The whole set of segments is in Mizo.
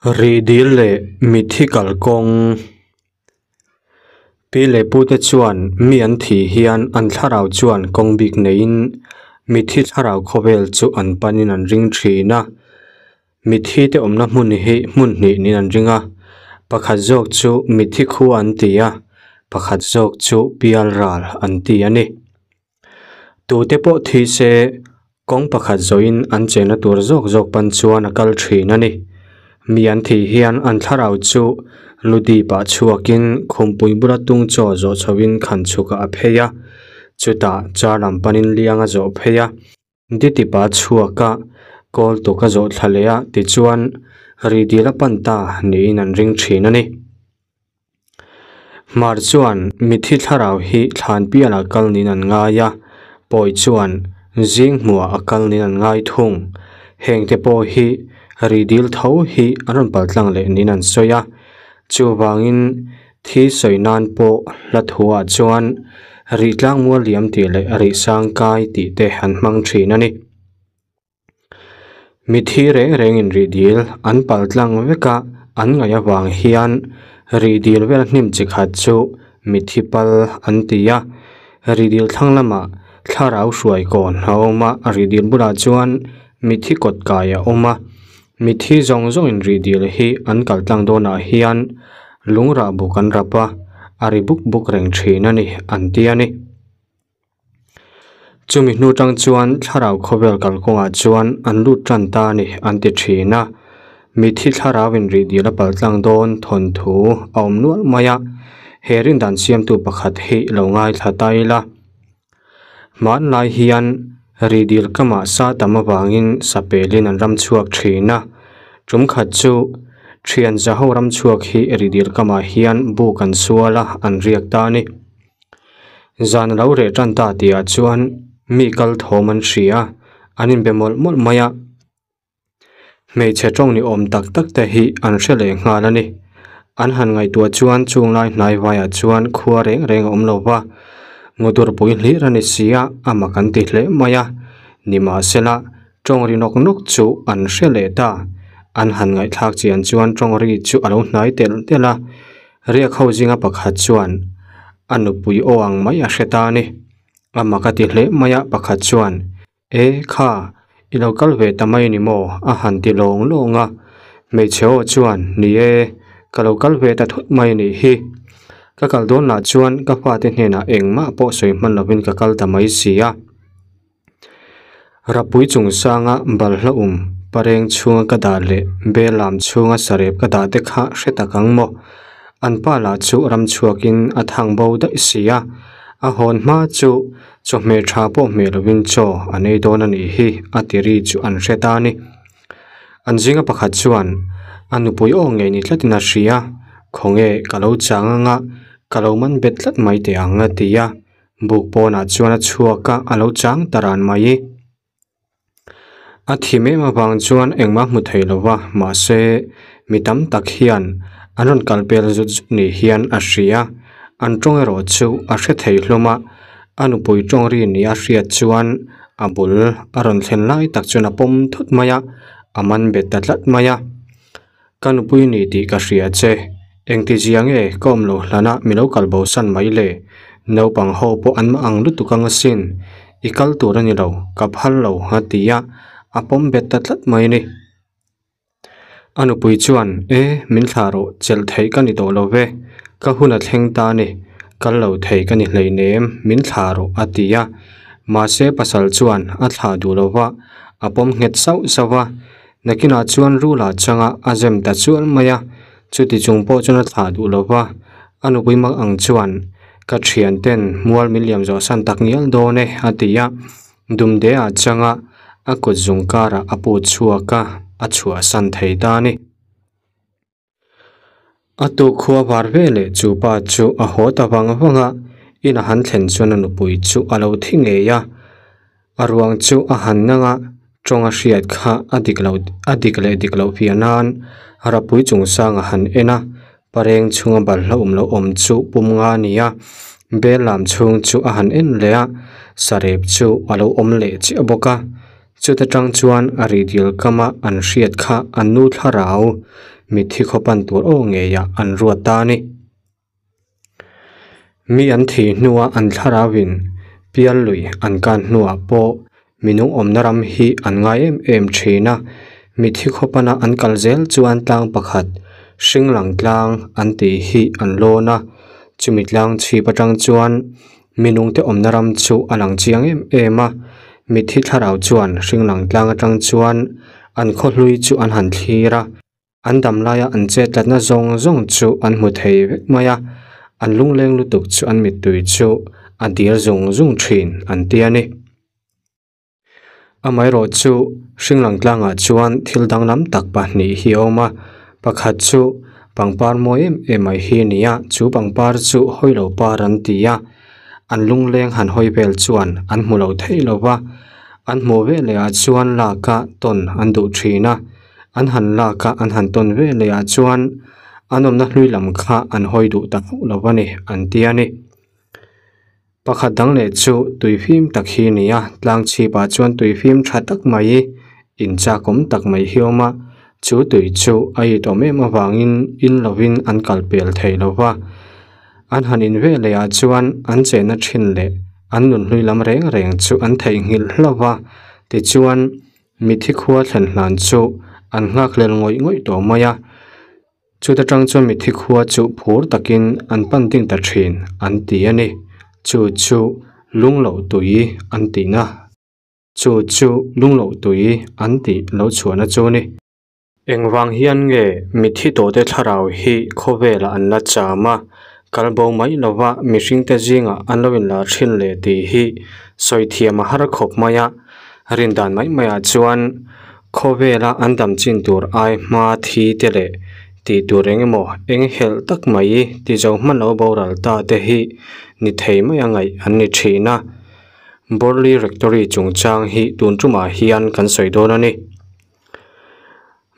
Rihdil leh mitthi kalkawng. Pi leh pute chuan mi an thih hian an thlarau chuan kawng bik neiin mitthi thlarau khawvel chu an panin an ring thin a. Mitthi te awmna hmun hi hmun hnih niin an ring a, pakhat zawk chu mitthi khua an ti a, pakhat zawk chu pialral an ti a ni. Tute pawh thi se kawng pakhat zawhin an chenna tur zawk zawk pan chuan a kal thin a ni. Mi an thih hian an thlarau chu lu dip ah chhuakin khumpui bula tung chaw zawh chhoin khan chhukah a phei a, chutah char lam panin liang a zawh phei a, ditip a chhuak a, kawl tuk a zawh thla leh a tichuan rihdil a pan ta niin an ring thin a ni. Hmar chuan mitthi thlarau hi thlan pialah kal niin an ngai a, pawi chuan zing hmuhah a kal niin an ngai thung. Hengte pawh hi rihdil tho hi an rawn paltlang leh niin an sawi a, chuvangin thi sawi nan pawh hla thuah chuan rihtlang mual liam tih leh rihsang kai tih te an hmang thin a ni. Mitthi reng rengin rihdil an pal tlang vek a, an ngaih avang hian rihdil vel hnim chi khat chu mitthi pal an ti a. Rihdil thlang lamah thlarau hruai kawn a awm a, rihdil bulah chuan mitthi kawt kai a awm a. Mitthi zawng zawngin rihdil hi an kal tlang dawnah hian lungrah buk an rap a, a ri buk buk reng thin a ni an ti a ni. Chumi hnu tang chuan thlarau khawvel kalkawngah chuan an lut tan ta a ni an ti thin a. Mitthi thlarau in rihdil a paltlang dawn thawnthu a awm nual mai a, he rindan siamtu pakhat hi lo ngaithla ta ila. Hmanlai hian rihdil kamah sa tam avangin sapelin an ram chhuak thin a, tum khat chu thian zaho ram chhuak hi rihdil kamah hian buk an sual a, an riak ta a ni. Zan a lo reh tan ta tihah chuan mi kal thawm an hria a, an inbe mawlh mawlh mai a. Hmeichhe tawng ni awm tak tak te hi an hre leh nghal a ni. An han ngaihtuah chuan chung lai hnai vaiah chuan khua reng reng a awm lo va, ngawdur pui hlir a ni si a, a mak an ti hle mai a. Nimahsela, tawng ri nawk nawk chu an hre leh ta. An han ngaihthlak chian chuan tawng ri chu a lo hnai telh telh a. Riak ho zinga pakhat chuan a nupui aw ang mai a hre ta a ni. A mak a ti hle mai a, pakhat chuan, E kha, i lo kal ve ta mai ni maw? a han ti lawng lawng a. Hmeichhe aw chuan, Ni e, ka lo kal ve ta thut mai nih hi. Ka kal dawn lah chuan ka fate hnenah engmah pawh sawi hman lovin ka kal ta mai si a. Rapui chungchanga balhla um pareng chhunga ka dah leh bel lam chhunga sarep ka dah te kha hre tak ang maw? An pa lah chu ram chhuakin a thang bo daih si a, a hawn hma chu chawhmeh tha pawh hmeh lovin chaw an ei dawn a nih hi a ti ri chu an hre ta a ni. An zinga pakhat chuan a nupui aw ngei ni tlatin a hria, Khawnge ka lo chang anga ka lo man bet tlat mai teh ang a ti a. Buk pawnah chuan a chhuak a, a lo chang ta ran mai. A thim em avang chuan engmah hmu thei lo va, mahse mi tam tak hian an rawn kal pel zut zut ni hian a hria. An tawng erawh chu a hre thei hlawm a, a nupui tawng ri ni a hriat chuan a bul a rawn thlen lai tak chuan a pawm thut mai a, a man bet ta tlat mai a. Ka nupui ni tih ka hria che. Engti zia nge ka awm loh hlanah mi lo kal bo san mai le? Naupang ho pawh an mah ang lutuk ang asin. I kal tur a ni lo, ka phal lo a ti a, a pawm bet ta tlat mai a ni. A nupui chuan, E, min thlah rawh, chelh theih ka ni tawh lo ve. Ka hun a thleng ta a ni, kal lo thei ka ni hleinem, min thlah rawh a ti a. Mahse pasal chuan a thlah duh lo va, a pawm nghet sauh sauh a. Nakinah chuan Rula changa a zem ta chual mai a, chuti chung pawh chuan a thlah duh lo va, a nupui mak ang chuan, Ka thian ten mual min liam zawh san tak ngial dawn e, a ti a. Dumde-ah changa a kut zung karah a put chhuak a, a chhuahsan thei ta a ni. A tuk khua var ve leh chu pa chu a haw ta vang vang a, in a han thlen chuan a nupui chu a lo thi ngei a. A ruang chu a han nang a, tawng a hriat kha a dik loh a dik leh dik loh piah nan rapui chungchang a han en a, pareng chhunga balhla awm loh awm chu pum nga a ni a, bel lam chhung chu a han en leh a, sarep chu a lo awm leh chiah bawk a. Chuta tang chuan a rihdil kama an hriat kha an nu thlarau mitthi khaw pan tur aw ngeiah an ruat ta a ni. Mi an thih hnua an thlarauin pial lui an kan hnuah pawh minung awmna ram hi an ngai em em thin a, mitthi khaw pana an kal zel chuan tlang pakhat hring lang tlang an tih hi an lawn a, chumi tlang chhip atang chuan minungte awmna ram chu a lang chiang em em a, mitthi thlarau chuan hring lang tlang atang chuan an khaw hlui chu an han thlir a. An dam laia an chet tlatna zawng zawng chu an hmu thei vek mai a, an lungleng lutuk chu an mittui chu a dir zung zung thin an ti a ni. Amaherawh chu hringlang tlangah chuan thil danglam tak pahnih hi a awm a, pakhat chu pangpar mawi em em mai hi a ni a, chu pangpar chu hawilo par an ti a, an lungleng han hawi vel chuan an hmu lo theih lo va, an hmuh veleh ah chuan lak a tawn an duh thin a. An han lak a, an han tawn ve leh ah chuan an awmna hlui lam kha an hawi duh ta hauh lo a ni, an ti a ni. Pakhat dang leh chu tui fim tak hi a ni a, tlang chhip ah chuan tui fim tha tak mai in chak awm tak mai hi a awm a, chu tui chu a it awm em avangin in lovin an kal pel thei lo va. An han in ve leh ah chuan an chenna thin leh an nun hlui lam reng reng chu an theihnghilh hlauh va, tichuan Mitthi khua thlen hlan chu an nghakhlel ngawih ngawih tawh mai a, chuta tang chuan mitthi khua chu phur takin an pan ding ta thin an ti a ni. Chu chu lungloh tui an tihna chu chu lungloh tui an tih lo chhuahna chu a ni. Engvang hian nge mitthi tawhte thlarau hi khawvelah an la cham a, kal bo mai lova mihringte zingah an lo inlar thin le tih hi sawi thiam a har khawp mai a. Rindan mai maiah chuan khawvela an dam chin tur ai hma thi te leh tih tur eng emaw eng helh tak mai ti zo hman lo boral ta te hi ni thei mai a ngaih an ni thin a. Borley Rectory chungchang hi tun tumah hian kan sawi dawn a ni.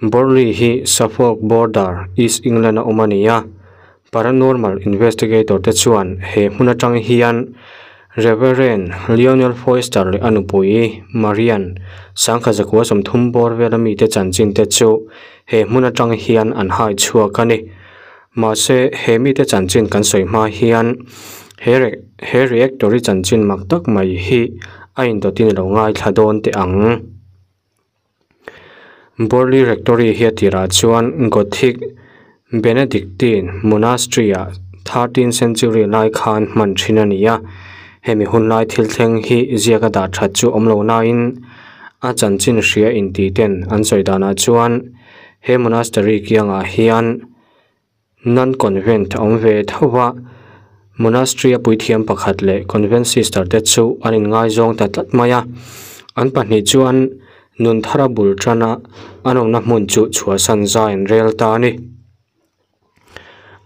Borley hi Suffolk border, East England a awm a ni a. Paranormal investigator te chuan he hmun atang hian Reverend Lionel Foyster leh a nupui Marian sangkhat zakua 30 bawr vela mite chanchin te chu he hmun atang hian an hai chhuak a ni. Mahse he mite chanchin kan sawi hma hian he he reactory chanchin mak tak mai hi a indawtin a lo ngaithla dawn teh ang. Borley Rectory hi a tirah chuan Gothic Benedictine Monastery-ah thirteenth century lai khan hman thin a ni a, hemi hun lai thil thleng hi ziaka dah that chu awm lo nain a chanchin hria inti ten an sawi danah chuan he monastery kiangah hian Nun convent a awm ve tho va, monastery a puithiam pakhat leh convent sister te chu an inngaizawng ta tlat mai a. An pahnih chuan nun thara bul tana an awmna hmun chu chhuahsan zai an rel ta a ni.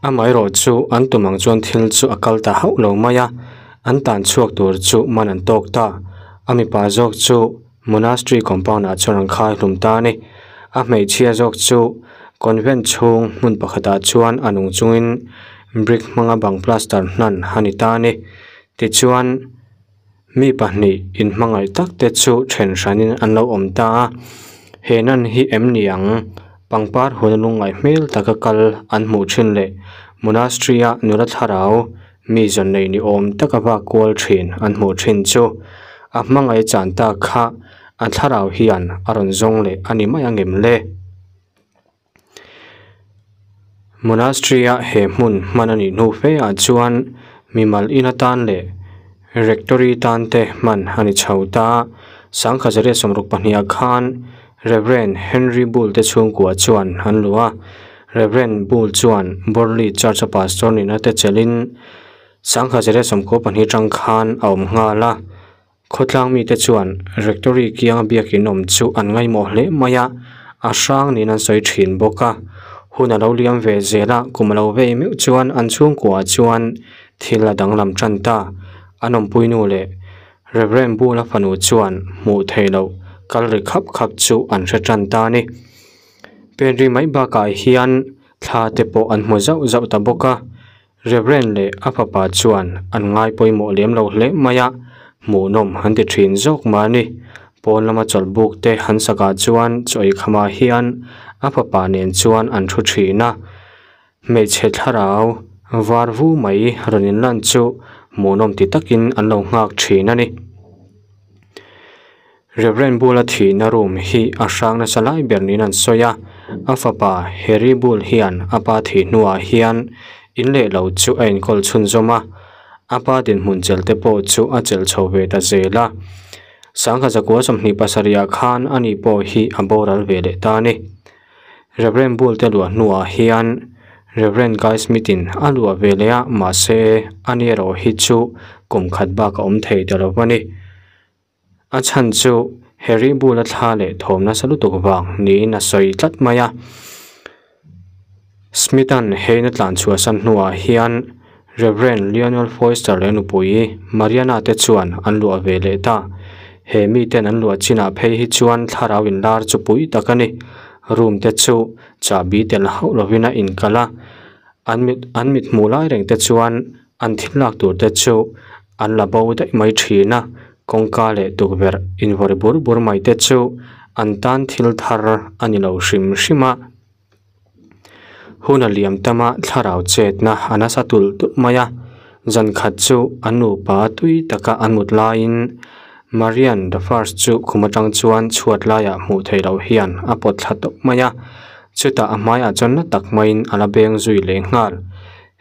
Amaherawh chu an tum ang chuan thil chu a kal ta hauh lo mai a, an tan chhuak tur chu man an tawk ta. A mipa zawk chu Monastery compound ah chuan an khai hlum ta a ni. A hmeichhia zawk chu convent chhung hmun pakhatah chuan a nung chungin brick hmanga bang plaster hnan a ni ta a ni. Tichuan mi pahnih inhmangaih tak te chu then hranin an lo awm ta a. He nan hi em ni ang? Pangpar huna lungngaih hmel taka kal an hmuh thin leh monastery a nula thlarau Mi zawn nei ni awm taka vak kual thin an hmuh thin chu a hmangaih chan tak kha a thlarau hian a rawn zawng leh a ni mai angem le? Monastery a he hmun hman a nih hnu fe ah chuan mimal in atan leh rectory tan te hman a ni chho ta a, sangkhat zariat 62 ah khan Rev. Henry Bull te chhungkua chuan an luh a, Rev. Bull chuan Borley Church a pastor nihna te chelhin 1992 tang khan a awm nghal a. Khawtlang mite chuan Rectory kianga biakin awm chu an ngaihmawh hle mai a, a hrang niin an sawi thin bawk a. Hun a lo liam ve zel a, kum a lo vei meuh chuan an chhungkuaah chuan thil a danglam tan ta. An awmpuinu leh Rev. Bula fanu chuan hmuh theih loh kal ri khap khap chu an hre tan ta a ni. Penri mai bakah hian thla te pawh an hmu zauh zauh ta bawk a. Rev. Leh a fapa chuan an ngai pawimawh lem lo hle mai a, hmuhnawm an ti thin zawk mah a ni. Pawn lama chawlhbuk te han sakah chuan chaw ei khamah hian a fapa nen chuan an thu thin a. Hmeichhe thlarau var vu mai rawn inlan chu hmuhnawm ti takin an lo nghak thin a ni. Reverend Bull-a thihna room hi a hrang nasa lai ber niin an sawi a, a fapa Harry Bull hian a pa thih hnuah hian in leh lo chu a enkawl chhunzawm a, a pa dinhmun chelh te pawh chu a chelh chho ve ta zel a. Sangha zakua 27 ah khan ani pawh hi a boral ve leh ta a ni. Reverend Bull te luah hnuah hian Reverend Guy Smith-in a luah ve leh a, mahse ani erawh hi chu kum khat bak a awm thei ta lo a ni. A chhan chu Harry bula thla leh thawm nasa lutuk vang niin a sawi tlat mai a. Smith-a'n Hayne-a tlan chhuahsan hnuah hian Rev. Lionel Foyster leh a nupui Mariana te chuan an luah ve leh ta. He miten an luah chinah phei hi chuan thlarau inlar chu pui tak a ni. Room te chu chahbi tel hauh lovin a inkalh a, an mit an mit hmuh lai reng te chuan An thil lak tur te chu an la bo daih mai thin a, kawngka leh tukverh invawrh bur bur mai te chu an tan thil thar a ni lo hrim hrim a. Hun a liam tam a thlarau chetna a nasa tulh tulh mai a, zan khat chu an nupa tui taka an mut laiin Marian the first chu khum atang chuan chhuat laiah hmuh theih loh hian a pawt thla tawp mai a, chutah a hmaiah chuan na tak maiin a la beng zui leh nghal.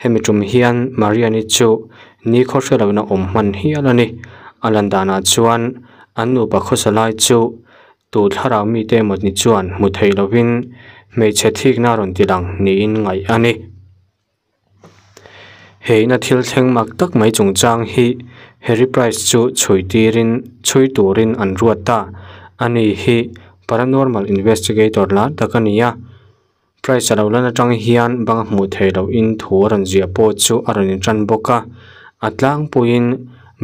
Hemi tum hian Mariani chu nikhaw hre lohna awm hman hial a ni. A lan danah chuan an nupa khawsa lai chu tu thlarau mite emaw ni chuan hmu thei lovin hmeichhe thikna rawn ti lang niin ngaih a ni. He ina thil thleng mak tak mai chungchang hi Harry Price chu chhui tirin chhui turin an ruat ta. Ani hi paranormal investigator lar tak a ni a. Price a lo lan atang hian bang a hmuh theih loh in thu a rawn ziah pawh chu a rawn intan bawk a, a tlangpuiin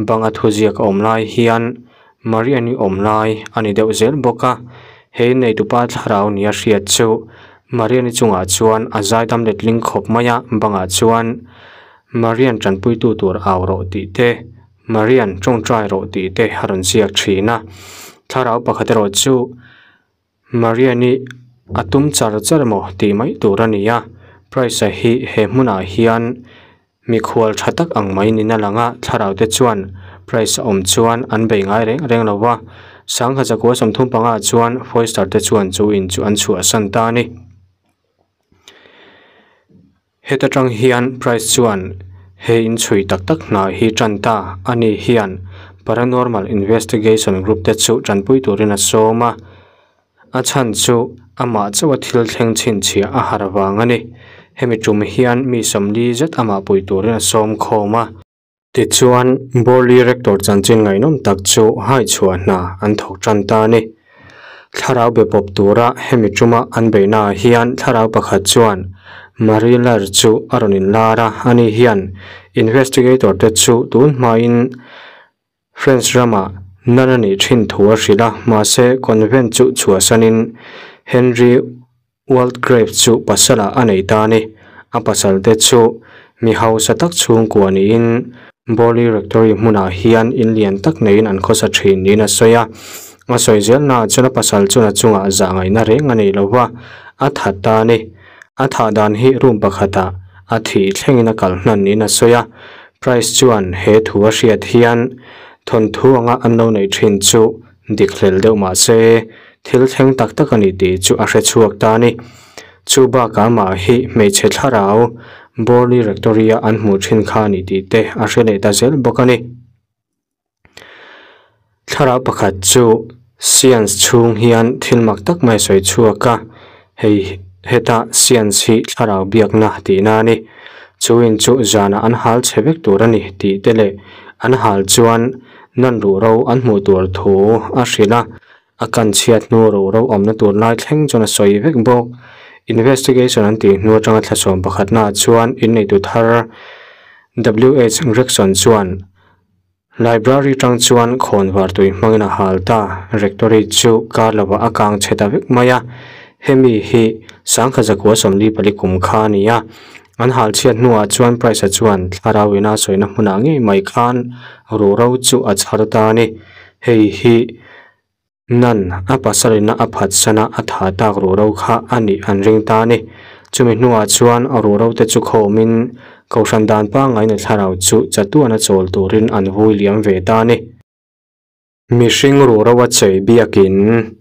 bang a thuziak a awm lai hian Marian-i awm lai a ni deuh zel bawk a, he neitupa thlarau nia hriat chu Marian-i chungah chuan a zaidam letling khawp mai a, bangah chuan Marian tanpuitu tur au rawh tih te, Marian tawngtai rawh tih te a rawn ziak thin a, thlarau pakhat erawh chu Mariani a tum char char maw tih mai tur a ni a, Price-a hi he hmunah hian mikhual tha tak ang mai niin a lang a, thlarau te chuan Price-a awm chuan an bei ngai reng reng lo va, sangha zakua 35 ah chuan Foyster te chuan chu in chu an chhuahsan ta a ni. Heta tang hian Price chuan he inchhui tak tak hna hi tan ta a ni hian Paranormal Investigation Group te chu tanpui turin a sawm a, a chhan chu amah chauha thil thleng chhinchhiah a har vang a ni. Hemi tum hian mi 40 zet amah pui turin a sawm khawm a. Tichuan, Borley Rector chanchin ngaihnawm tak chu hai chhuah hna an thawk tan ta a ni. Thlarau be pawp tura hemi tuma an beihnaah hian thlarau pakhat chuan Marie Lair chu a rawn inlar a, ani hian investigator te chu tun hmain French ramah nun a nih thin thu a hrilh a, mahse convent chu chhuahsanin Henry Waldegrave chu pasalah a nei ta a ni. A pasalte chu mi hausa tak chhungkua niin Borley Rectory hmunah hian in lian tak neiin an khawsa thin niin a sawi a. A sawi zelnaah chuan a pasal chuan a chungah zah ngaihna reng a nei lo va, a that ta a ni. A thah dan hi room pakhatah a thih thlengin a kal hnan niin a sawi a. Price chuan he thu a hriat hian thawnthu anga an lo neih thin chu Dik hlel deuh mah se, thil thleng tak tak a ni tih chu a hre chhuak ta a ni. Chu bakah amah hi hmeichhe thlarau Borley Rectory-a an hmuh thin kha a ni tih te a hre leh ta zel bawk a ni. Thlarau pakhat chu Seance chhung hian thil mak tak mai a sawi chhuak a, hei heta Seance hi thlarau biakna tihna a ni. Chu in chu zanah an hal chhe vek tur a ni tih te leh an hal chuan Nan ruhro an hmuh tur thu a hrilh a, a kan chhiat hnu ruhro awmna tur lai thleng chuan a sawi vek bawk. Investigation an tih hnu atanga thla 11 naah chuan inneitu thar WH Gregson chuan Library tang chuan khawnvar tui hmangin a hal ta. Rectory chu kar lovah a kang chhe ta vek mai a, hemi hi 1944 kum kha a ni a. An hal chhiat hnuah chuan Price-a chuan thlarau ina sawina hmunah ngei mai khan ruhro chu a chhar ta a ni. Hei hi. Nan a pasalina a phatsana a tha tak ruhro kha a nih an ring ta a ni. Chumi hnuah chuan ruhro te chu khawmin Kohhran dan pangngaina thlarau chu chatuana chawl turin an vui liam ve ta a ni. Mihring ruhro a chei biakin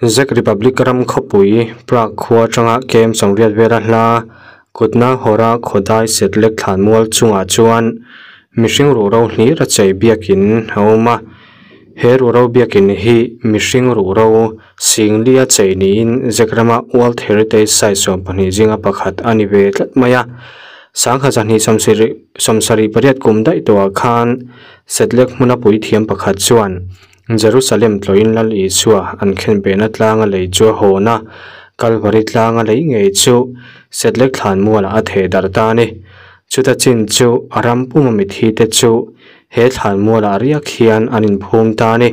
Czech Republic ram khawpui Prague khua atanga kem sawmriat vela hla kutna hawra khawdai setlek thlanmual chungah chuan mihring ruhro hlir a chei biakin a awm a. He ruhro biakin hi mihring ruhro singli a chei niin Czech rama World Heritage Site 12 zinga pakhat a ni ve tlat mai a. Sangha zahnih sawmsarih sawmsarih pariat kum daih tawhah khan setlek hmuna puithiam pakhat chuan Jerusalem tlawhin Lal Isua an khenbehna tlanga lei chu a hawn a, Kalvari tlanga lei ngei chu Setlek thlanmualah a theh darh ta a ni. Chuta chin chu a ram puma mithi te chu he thlanmualah riak hian an inphum ta a ni.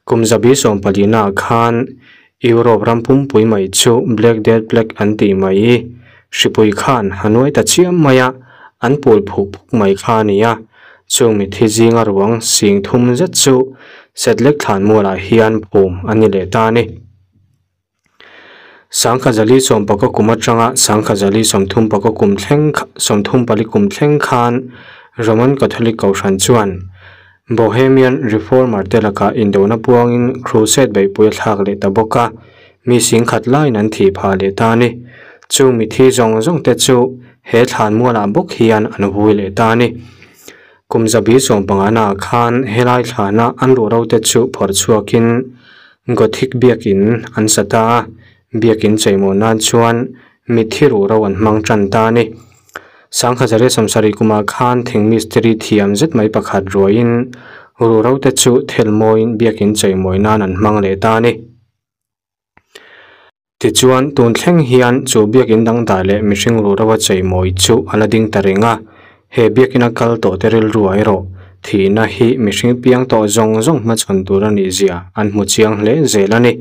Kum zabi sawmpalinaah khan Europe ram pumpui mai chu Black Death Plague an tih mai hripui khan a nuai ta chiam mai a, an pul phuk phuk mai kha a ni a. Chung mithi zinga ruang sing thum zet chu Setlek thlanmualah hian phum a ni leh ta a ni. Sangkha zali sawmpaka kum atanga sangkha zali sawmthumpaka kum thleng sawmthumpali kum thleng khan Roman Catholic Kohhran chuan Bohemian Reformer te lakah indona puangin Crusade beihpui a thlak leh ta bawk a, mi singkhat laiin an thih phah leh ta a ni. Chung mithi zawng zawng te chu he thlanmualah bawk hian an vui leh ta a ni. Kum zabi sawmpangana ah khan helai thlana an ruhro te chu phawrh chhuakin Gothic biakin an sa ta a, biakin cheimaw nan chuan mitthi ruhro an hmang tan ta a ni. Sangha zariat sawmsarih kumah khan thing mistiri thiam zet mai pakhat ruaiin ruhro te chu thelmawiin biakin cheimawi nan an hmang leh ta a ni. Tichuan, tun thleng hian chu biakin dangdai leh mihring ruhro a cheimawi chu a la ding ta reng a. He biakina kal tawh te rilru ah erawh thihna hi mihring piang tawh zawng zawng hmachhawn tur a nih zia an hmu chiang hle zel a ni.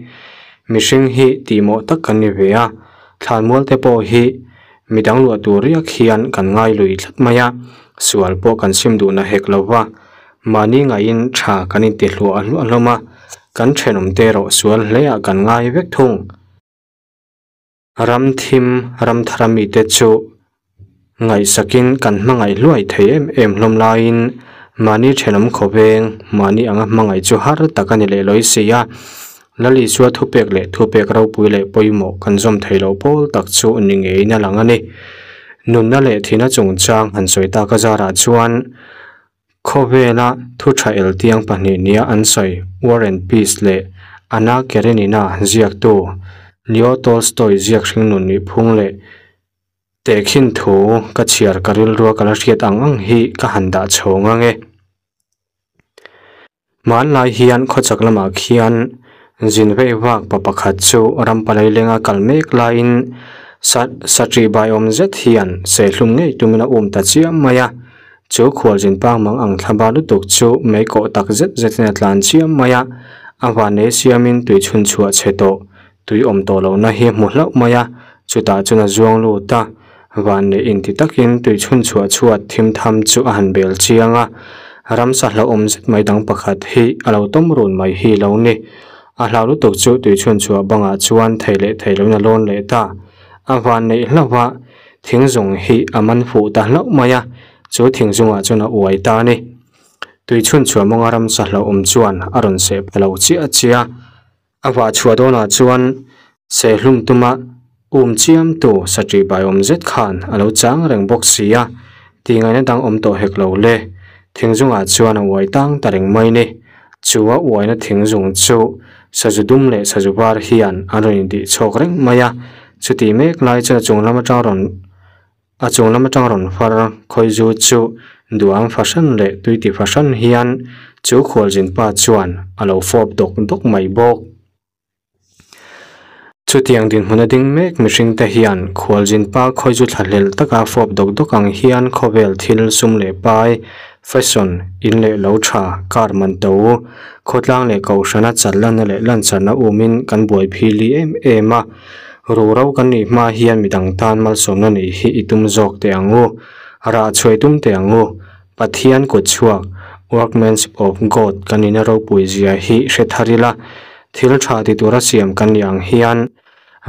Mihring hi tihmawh tak kan ni ve a, thlanmual te pawh hi midang luah tur riak hian kan ngai lui tlat mai a, sual pawh kan sim duhna hek lo va, mahni ngaihin tha kan inti hluah hluah hlawm a, kan thenawm te erawh sual hle ah kan ngai vek thung. Ram thim, ram thara mite chu ngaihsakin kan hmangaih hluai thei em em hlawm laiin mahni thenawm khawveng, mahni anga hmangaih chu har tak a ni leh lawi si a. Lal Isua thupek leh thupek ropui leh pawimawh kan zawm thei loh pawl tak chu ni ngeiin a lang a ni. Nunna leh thihna chungchang han sawi tak a zarah chuan Khawvela thu tha eltiang pahnih nia an sawi War and Peace leh Anna Karenina ziaktu Leo Tolstoy ziak hringnun nih phung leh tehkhin thu ka chhiar ka rilrua ka la hriat ang ang hi ka han dah chhawng ang e. Hmanlai hian khawchak lamah khian zin veih vak pa pakhat chu ram palai lenga kal mek laiin sa satri bai awm zet hian sehlum ngei tumin a um ta chiam mai a. Chu khualzin pang mang ang thlaba lutuk chu mei kawh tak zet zetin a tlan chiam mai a, a vanei siamin tui chhun chhuah chhe tawh tui awm tawh lohna hi hmu hlauh mai a, chutah chuan a zuang lut a, vanneih inti takin tui chhun chhuah chhuat thim tham chu a han bel chiang a, ramsa hlauhawm zet mai dang pakhat hi a lo tawm run mai hi lo ni. A hlau lutuk chu tui chhun chhuah bangah chuan thei leh thei loin a lawn leh ta. A vanneih hlauh a, thing zung hi a man fuh ta hlauh mai a, chu thing zungah chuan a uai ta a ni. Tui chhun chhuah mawnga ramsa hlauhawm chuan a rawn seh pha lo chiah chiah a. A vah chhuah dawnah chuan sehlum tuma um chiamtu satri bai awm zet khan a lo chang reng bawk si a, tihngaihna dang awm tawh hek lo le. Thingzungah chuan a uai tang ta reng mai ni. Chu a uaina thingzung chu sazu dum leh sazu var hian an rawn intih chhawk reng mai a, chutih mek lai chuan a chung lam atang rawn A chung lam atang rawn far khawizu chu duang fahran leh tuiti fahran hian chu khualzin pa chuan a lo fawp dawk dawk mai bawk. Chutiang dinhmun a ding mek mihring te hian khualzin pa khawizu thlahlel taka fawp dawk dawk ang hian khawvel thil sum leh pai, fashion, in leh lo tha, car man to, khawtlang leh kohhrana challanna leh lancharna umin kan buai phili em em a. Ruhro kan nih hma hian midang tan malsawmna neih hi i tum zawk teh ang u. Rah chhuai tum teh ang u. Pathian kut chhuak. Workmanship of God kan nihna ropui zia hi hre thar ila, thil tha ti tura siam kan nih ang hian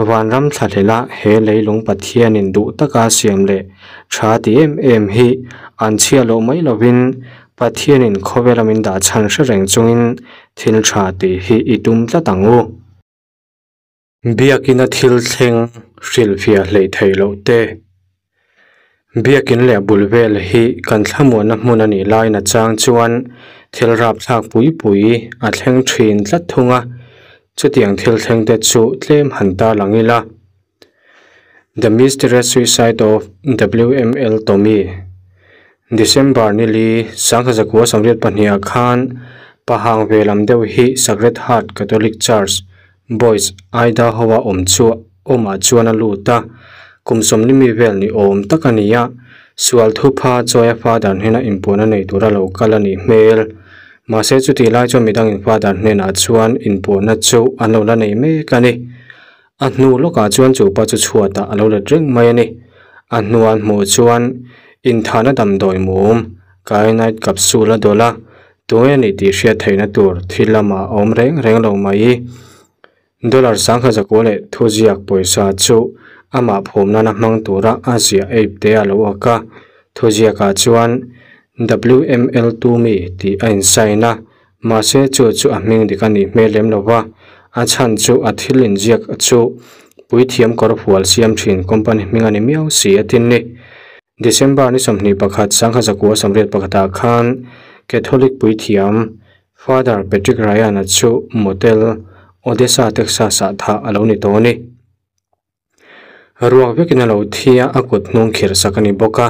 vanram thlahlela he leilung Pathianin duh taka siam leh tha ti em em hi an chhia loh mai lovin Pathianin khawvela min dah chhan hre reng chungin thil tha tih hi i tum tlat ang u. Biakina thil thleng hrilhfiah hleih theih loh te. Biakin leh bul vel hi kan thlamuanna hmun a nih lain a chang chuan thil rapthlak pui pui a thleng thin tlat thung a, chutiang thil thleng te chu tlem han ta lang ila. The Mysterious Suicide of WML Tommy December nili sangkha 1982 ah khan pahang ve lam deuh hi Sacred Heart Catholic Church, Boise, Idaho-a awm chu awmah chuan a lut a, kum 40 mi vel ni awm tak a ni a, sual thupha chawia father hnena inpuahna nei tura lo kal a nih hmel. Mahse chutih lai chuan midangin father hnenah chuan inpuahna chu an lo la nei mek a ni. A hnu lawkah chuan chu pa chu chhuatah a lo let reng mai a ni. A hnua an hmuh chuan inthahna damdawi mum, kyanite capsule a dawlh a, tunge a nih tih hriat theihna tur thil lamah a awm reng reng lo mai. Dollar 10,900 leh thuziak pawisa chu amah phum nana hmang tura a ziah ape te a lo awk a, thuziakah chuan WML Tumi tih a insign a, Mahse chu chu a hming dik a nih hmel lem lo va, a chhan chu a thil inziak chu puithiam kawr fual siam thin company hming a ni miau si a tin ni. December ni 21 1981 ah khan Catholic puithiam Father Patrick Ryan-a chu motel Odessa, Texas ah thah a lo ni tawh a ni. Ruak vekin a lo thi a, a kut hnung khirh sak a ni bawk a.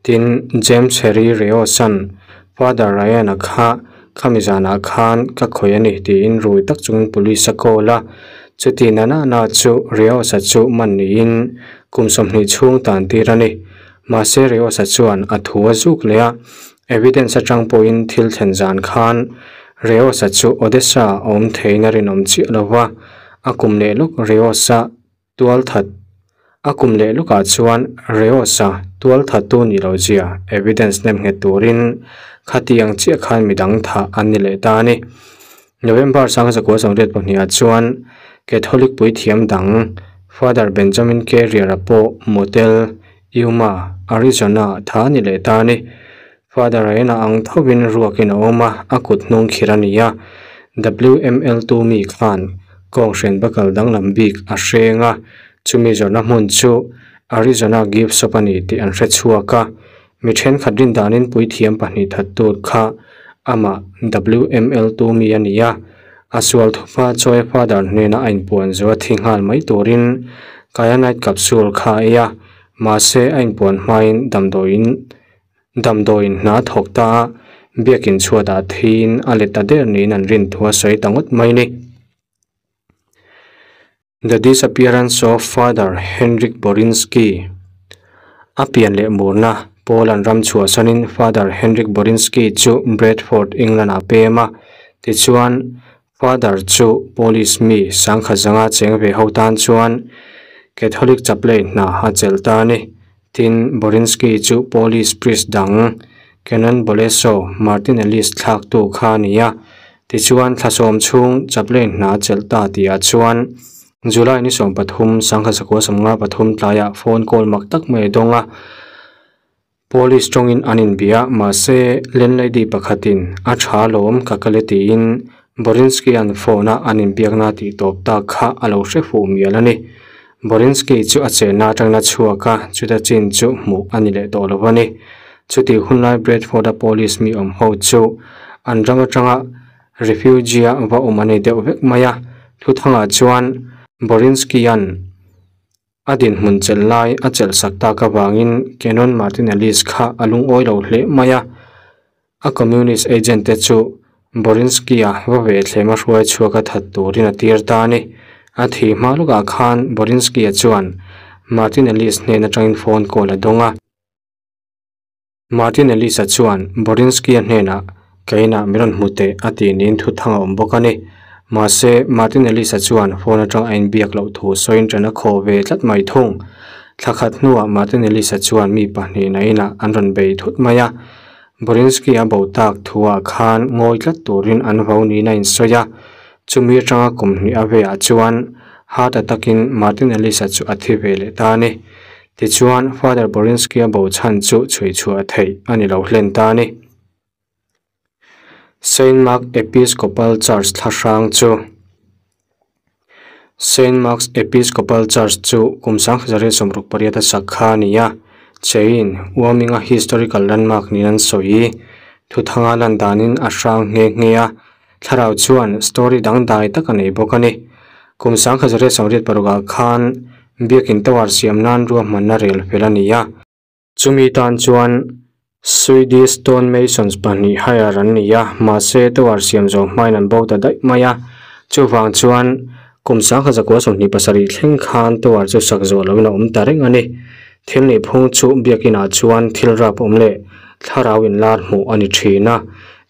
Tin, James Harry Reosan, Father Ryan-a kha khami zanah khan ka khawih a ni tiin rui tak chungin police a call a. Chuti na na na chu Reos-a chu man niin kum 20 chhung tan tir a ni. Mahse Reos-a chuan a thu a zuk leh a, evidence atang pawhin thil thlen zan khan Reos-a chu Odessa a awm theiin a rinawm chiah lo va, a kum leh lawk Reos-a Tualthat A kum leh lawkah chuan Reos-a tualthattu nih loh zia evidence nem nghet turin khatiang chiah khan midang thah an ni leh ta a ni. November 1982 ah chuan Catholic puithiam dang Father Benjamin Carrier-a pawh motel Yuma, Arizona-ah thah a ni leh ta a ni. Father Ryan-a ang thovin ruakin a awm a, a kut hnung khir a ni a. WML tu mi khan kawnghren bakal danglam bik a hreng a, chumi zawrhna hmun chu Arizona Gift Shop a ni tih an hre chhuak a. Mi thenkhat rin danin puithiam pahnih that tur kha amah WML tu mi a ni a, a sual thupa chawi Father hnena a inpuan zo a thi nghal mai turin kyanite capsule kha a ei a, mahse a inpuan hmain damdawiin Damdawiin hna thawk ta a, biakin chhuatah thiin a let ta der niin an rin thu a sawi ta ngawt mai ni. The Disappearance of Father Henryk Borinski A pian leh murna Poland ram chhuahsanin Father Henryk Borinski chu Bradford, England-ah pem a, tichuan Father chu Polish mi 10,500 cheng ve ho tan chuan Catholic chaplain hna a chelh ta a ni. Tin, Borinski chu Polish priest dang Canon Boleso Martinellis thlaktu kha a ni a. Tichuan, thla sawm chhung chaplain hna a chelh ta tihah chuan July ni 13, 1953 tlaiah phone call mak tak mai a dawng a. Polish tawngin an inbia, mahse landlady pakhatin a tha lawm ka kal e tiin Borinski-a'n phone-a an inbiakna tih tawp tak kha a lo hre fuh mial a ni. Borinski chu a chenna atangin a chhuak a, chuta chin chu hmuh a ni leh tawh lo a ni. Chutih hunlai Bradford-a police mi awm ho chu an ram atanga refugee-a va awm a ni deuh vek mai a. Thuthangah chuan Borinski-a'n a dinhmun chelh lai a chelh sak tak avangin Canon Martinellis kha a lungawi lo hle mai a. A communist agent te chu Borinski-a va ve thlem a hruai chhuak a that turin a tir ta a ni. A thih hma lawkah khan Borinski-a chuan Martinellis hnen atangin phone call a dawng a. Martinellis-a chuan Borinski-a hnenah ka inah min rawn hmu teh a tih niin thuthang a awm bawk a ni. Mahse, Martinellis-a chuan phone atang a inbiak loh thu sawiin ṭan a khawh ve tlat mai thung. Thla khat hnuah Martinellis-a chuan mi pahnih na inah an rawn bei thut mai a. Borinsky-a bo tak thuah khan ngawi tlat turin an vo niin a insawi a, chumi atanga kum hnih a veah chuan heart attack-in Martin Ellis-a chu a thi ve leh ta a ni. Tichuan, Father Borinsky-a bo chhan chu chhui chhuah theih a ni lo hlen ta a ni. Saint Mark Episcopal Church thlahrang chu Saint Mark's Episcopal Church chu kum 1968 a sak kha a ni a, Chain, Wyoming-a historical landmark niin an sawi. Thuthanga lan danin a hrang nghe nghe a, thlarau chuan story dangdai tak a nei bawk a ni. Kum 1986 ah khan Biakin Tower siam nan ruahmanna rel fel a ni a. Chumi tan chuan Swedish stone masons pahnih hire an ni a, mahse tower siam zawh hmain an bo ta daih mai a. Chuvang chuan kum 1927 thleng khan tower chu sak zawh loin a awm ta reng a ni. Thil nih phung chu biakinah chuan thil rap awm leh thlarau inlar hmuh a ni thin a,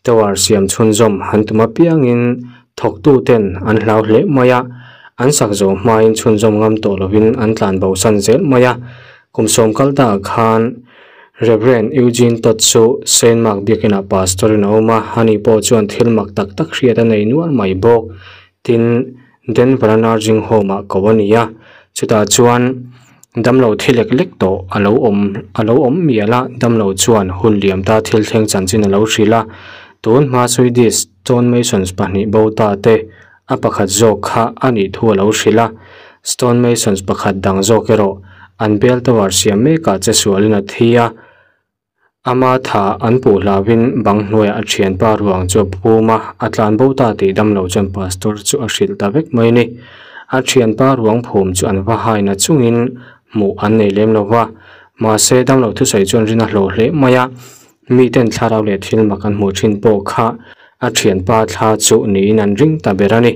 tower siam chhunzawm han tum apiangin thawktuten an hlau hle mai a, an sak zawh hmain chhunzawm ngam tawh lovin an tlan bosan zel mai a. Kum sawm kal ta khan Reverend Eugene Todd chu Saint Mark biakinah pastor in a awm a, ani pawh chuan thil mak tak tak hriat a nei nual mai bawk. Tin, Denver-a nursing home-ah ko a ni a, chutah chuan damlo thi lek lek tawh a lo awm a lo awm mial a, damlo chuan hun liam ta thil thleng chanchin a lo hrilh a, tun hma Swedish stone masons pahnih bo ta te a pakhat zawk kha a nih thu a lo hrilh a, stone masons pakhat dang zawk erawh an bell tower siam mekah che sualin a thi a, ama tha an puh hlauhin bang hnuaiah a thianpa ruang chu a phum a, a tlan bo ta tih damlo chuan pastor chu a hrilh ta vek mai a ni. A thianpa ruang phum chu an va haina chungin hmuh an nei lem lo va, mahse damlo thusawi chuan rin a hlawh hle mai a, miten thlarau leh thil mak an hmuh thin pawh kha a thianpa thla chu niin an ring ta ber a ni.